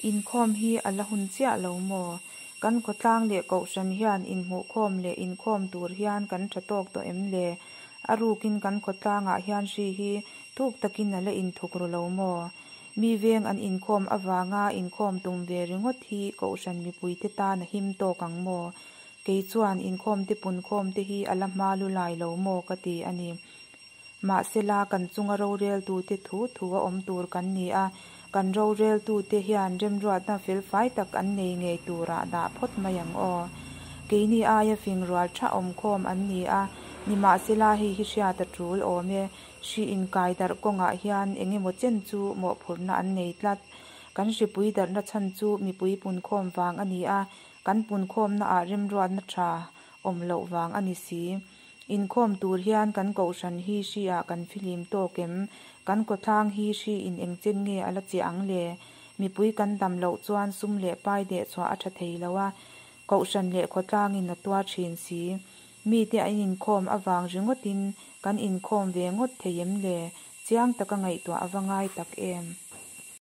Inkhawm hi a la hun chiah lo maw? Kan khawtlang leh kohhran hian inhmuhkhawm leh inkhawm tur hian kan tha tawk tawh em le? A rukin kan khawtlangah hian hri hi thuk takin a la inthukru lo maw? Mi veng an inkhawm avanga inkhawm tum ve ringawt hi kohhran mipuite tan a him tawk ang maw? Kei chuan inkhawmte punkhawmte hi a la hma lulai lo maw ka ti a ni. Mahsela, kan chunga roreltute thu thu a awm tur kan ni a, kan roreltute hian remruatna felfai tak an nei ngei turah dah phawt mai ang aw. Keini aia fingrual tha awmkhawm an ni a, nimahsela hei hi hriat a tul awm e. Hri inkai darh kawngah hian eng emaw chen chu mawhphurhna an nei tlat. Kan hripui darhna chhan chu mipui punkhawm vang a ni a, kan punkhawmnaah remruatna tha awm loh vang a ni si. Inkhawm tur hian kan kohhran hi hri ah kan fihlim tawk em? Kan kawthlang hi hri in eng chen nge a la chiah ang le? Mipui kan dam loh chuan sum leh pai dehchhuah a tha thei lo a, kohhran leh khawtlangin a tuar thin si. Mite an inkhawm avang ringawtin kan inkhawm ve ngawt thei em le? Chiang taka ngaihtuah a va ngai tak em!